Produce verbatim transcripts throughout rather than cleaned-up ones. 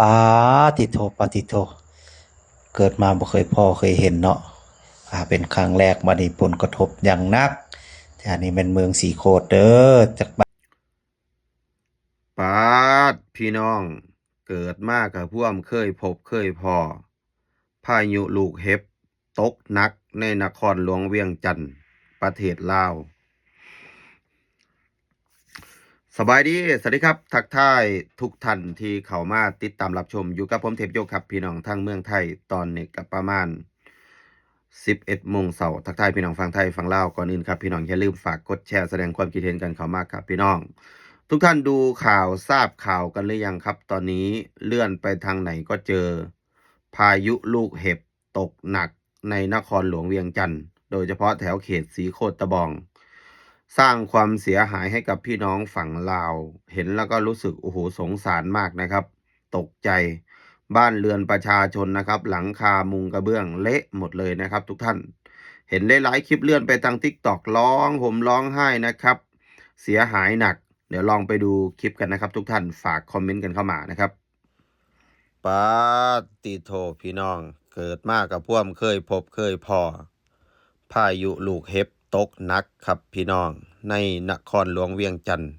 ปาติโท ปาติโท เกิดมาบ่เคยพ้อเคยเห็นเนาะ อ่า เป็นครั้งแรก บัดนี้ผลกระทบอย่างหนัก แต่อันนี้แม่นเมืองศรีโคตรเด้อ จักบ้าน ปาด พี่น้อง เกิดมาก็พ่วมเคยพบเคยพ้อ พายุลูกเห็บตกหนักในนครหลวงเวียงจันทน์ ประเทศลาว สบายดี สวัสดีครับ ทักทายทุกท่านที่เข้ามาติดตามรับชม อยู่กับผมเทพโยครับ พี่น้องทางเมืองไทย ตอนนี้ก็ประมาณ สิบเอ็ดโมงเช้า ทักทายพี่น้องฝั่งไทยฝั่งลาว ก่อนอื่นครับ พี่น้องอย่าลืมฝากกดแชร์ แสดงความคิดเห็นกันเข้ามาครับ พี่น้อง ทุกท่านดูข่าวทราบข่าวกันหรือยังครับ ตอนนี้เลื่อนไปทางไหนก็เจอ พายุลูกเห็บตกหนักในนครหลวงเวียงจันทน์ โดยเฉพาะแถวเขตศรีโคตรตะบอง สร้างความเสียหายให้กับพี่น้องฝั่งลาว เห็นแล้วก็รู้สึก โอ้โห สงสารมากนะครับ ตกใจ บ้านเรือนประชาชนนะครับ หลังคามุงกระเบื้องเละหมดเลยนะครับ ทุกท่าน เห็นหลายๆคลิปเลื่อนไปทาง ติ๊กต็อก ร้องห่มร้องไห้นะครับ เสียหายหนัก เดี๋ยวลองไปดูคลิปกันนะครับ ทุกท่าน ฝากคอมเมนต์กันเข้ามานะครับ ปาดติโท พี่น้อง เกิดมาก็พ่วมเคยพบเคยพ้อ พายุลูกเห็บตกหนักครับพี่น้อง ในนครหลวงเวียงจันทน์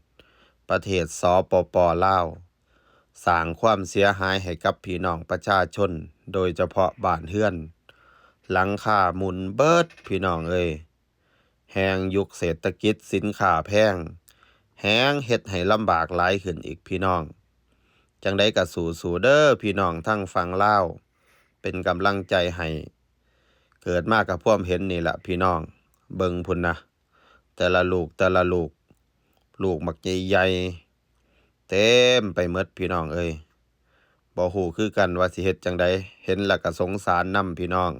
ประเทศ สปป ลาว สร้างความเสียหายให้กับพี่น้องประชาชน โดยเฉพาะบ้านเรือน หลังคามุนเบิดพี่น้องเอ้ย แฮ่งยุคเศรษฐกิจสินค้าแพง แฮ่งเฮ็ดให้ลำบากหลายขึ้นอีกพี่น้อง จั่งใดก็สู้ๆเด้อพี่น้องทางฝั่งลาว เป็นกำลังใจให้ เกิดมาก็พ่วมเห็นนี่ล่ะพี่น้อง เบิ่งพุ้นนะ แต่ละลูกแต่ละลูก ลูกบักใหญ่ๆ เต็มไปหมดพี่น้องเอ้ย บ่ฮู้คือกันว่าสิเฮ็ดจั่งใด เห็นแล้วก็สงสารนำพี่น้อง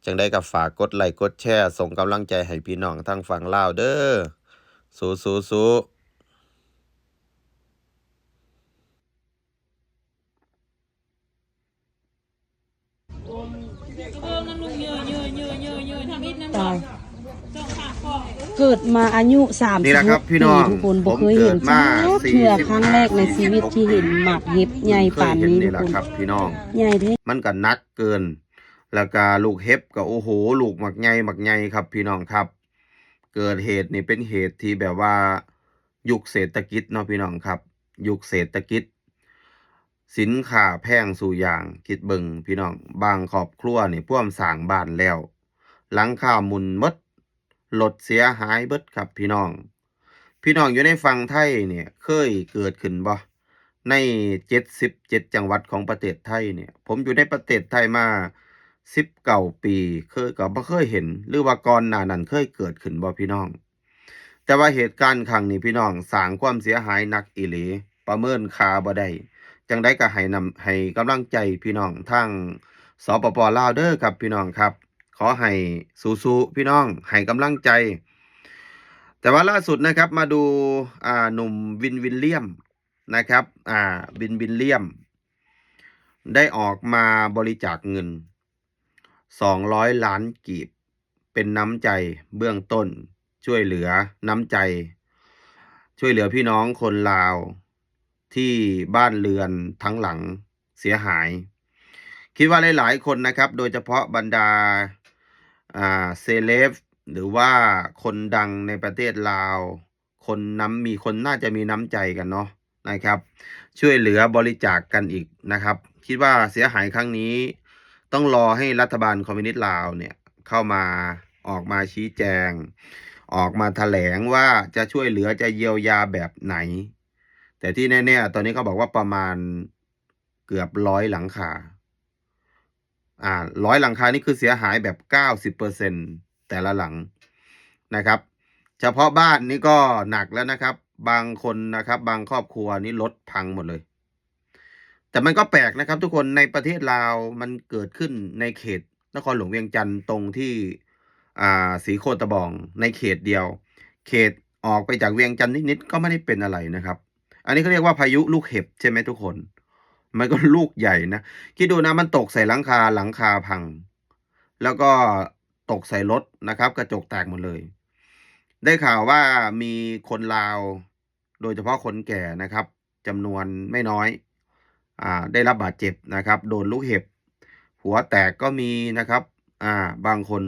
จั่งใดก็ฝากกดไลค์กดแชร์ ส่งกำลังใจให้พี่น้องทางฝั่งลาวเด้อ สู้ๆๆ ตาย เกิดมาอายุสามสิบหกปี ทุกคน บ่เคยเห็นจักเทื่อ ครั้งแรกในชีวิตที่เห็นหมากเห็บใหญ่ปานนี้ ทุกคน ใหญ่แท้ มันก็หนักเกิน แล้วก็ลูกเห็บก็ โอ้โห ลูกบักใหญ่บักใหญ่ครับพี่น้องครับ เกิดเหตุนี่เป็นเหตุที่แบบว่า ยุคเศรษฐกิจเนาะพี่น้องครับ ยุคเศรษฐกิจ สินค้าแพงสู่อย่าง คิดเบิ่งพี่น้อง บางครอบครัวนี่พ่วมสร้างบ้านแล้ว หลังคามุนหมด รถเสียหายเบิดครับพี่น้อง พี่น้องอยู่ในฝั่งไทยเนี่ย เคยเกิดขึ้นบ่ ในเจ็ดสิบเจ็ดจังหวัดของประเทศไทยเนี่ย ผมอยู่ในประเทศไทยมาสิบเก้าปี เคย ก็บ่เคยเห็น หรือว่าก่อนหน้านั้นเคยเกิดขึ้นบ่พี่น้อง แต่ว่าเหตุการณ์ครั้งนี้พี่น้อง สร้างความเสียหายหนักอีหลี ประเมินค่าบ่ได้ จั่งใดก็ให้นำ ให้กำลังใจพี่น้องทาง สปป ลาวเด้อครับพี่น้องครับ ขอให้สู้ๆพี่น้อง ให้กำลังใจ แต่ว่าล่าสุดนะครับ มาดู อ่า หนุ่มวิน วิลเลียมนะครับ อ่า วิน วิลเลียม ได้ออกมาบริจาคเงิน สองร้อยล้านกีบ เป็นน้ำใจเบื้องต้น ช่วยเหลือน้ำใจ ช่วยเหลือพี่น้องคนลาว ที่บ้านเรือนทั้งหลังเสียหาย คิดว่าหลายๆคนนะครับ โดยเฉพาะบรรดา อ่า เซเลบ หรือว่าคนดังในประเทศลาว คนน้ำ มีคนน่าจะมีน้ำใจกันเนาะนะครับ ช่วยเหลือบริจาคกันอีกนะครับ คิดว่าเสียหายครั้งนี้ ต้องรอให้รัฐบาลคอมมิวนิสต์ลาวเนี่ย เข้ามา ออกมาชี้แจง ออกมาแถลงว่าจะช่วยเหลือ จะเยียวยาแบบไหน แต่ที่แน่ๆ ตอนนี้เขาบอกว่าประมาณเกือบร้อยหลังคา อ่า ร้อยหลังคานี่คือเสียหายแบบเก้าสิบเปอร์เซ็นต์ แต่ละหลังนะครับ เฉพาะบ้านนี่ก็หนักแล้วนะครับ บางคนนะครับ บางครอบครัวนี่รถพังหมดเลย แต่มันก็แปลกนะครับ ทุกคน ในประเทศลาวมันเกิดขึ้นในเขตนครหลวงเวียงจันทน์ ตรงที่ อ่า ศรีโคตรตะบอง ในเขตเดียว เขตออกไปจากเวียงจันทน์นิดๆ ก็ไม่ได้เป็นอะไรนะครับ อันนี้เขาเรียกว่าพายุลูกเห็บใช่ไหมทุกคน มันก็ลูกใหญ่นะ คิดดูนะ มันตกใส่หลังคา หลังคาพัง แล้วก็ตกใส่รถนะครับ กระจกแตกหมดเลย ได้ข่าวว่ามีคนลาว โดยเฉพาะคนแก่นะครับ จำนวนไม่น้อย อ่าได้รับบาดเจ็บนะครับ โดนลูกเห็บ หัวแตกก็มีนะครับ อ่า บางคน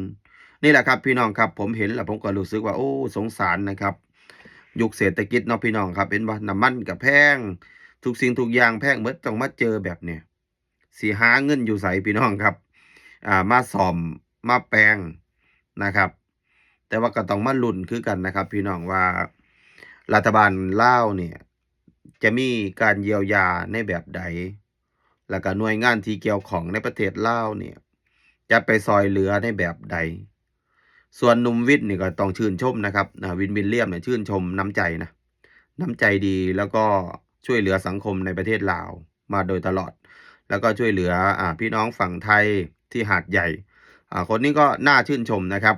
นี่แหละครับพี่น้องครับ ผมเห็นแล้วผมก็รู้สึกว่า โอ้ สงสารนะครับ ยุคเศรษฐกิจเนาะพี่น้องครับ เห็นบ่ น้ำมันก็แพง ทุกสิ่งทุกอย่างแพงหมด ต้องมาเจอแบบเนี้ย สิหาเงินอยู่ไสพี่น้องครับ อ่า มาซ่อม มาแปลงนะครับ แต่ว่าก็ต้องมาลุ้นคือกันนะครับ พี่น้องว่า รัฐบาลลาวเนี่ย จะมีการเยียวยาในแบบใด แล้วก็หน่วยงานที่เกี่ยวข้องในประเทศลาวเนี่ย จะไปซอยเหลือในแบบใด ส่วนหนุ่มวิทย์นี่ก็ต้องชื่นชมนะครับ อ่า วิน วิลเลียมเนี่ยชื่นชมน้ำใจนะ น้ำใจดี แล้วก็ช่วยเหลือสังคมในประเทศลาวมาโดยตลอด แล้วก็ช่วยเหลือ อ่า พี่น้องฝั่งไทยที่หาดใหญ่ อ่า คนนี้ก็น่าชื่นชมนะครับ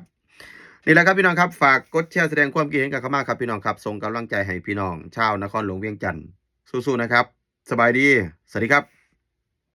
นี่แหละครับพี่น้องครับ ฝากกดแชร์แสดงความคิดเห็นกันเข้ามาครับพี่น้องครับ ส่งกำลังใจให้พี่น้องชาวนครหลวงเวียงจันทน์ สู้ๆนะครับ สบายดี สวัสดีครับ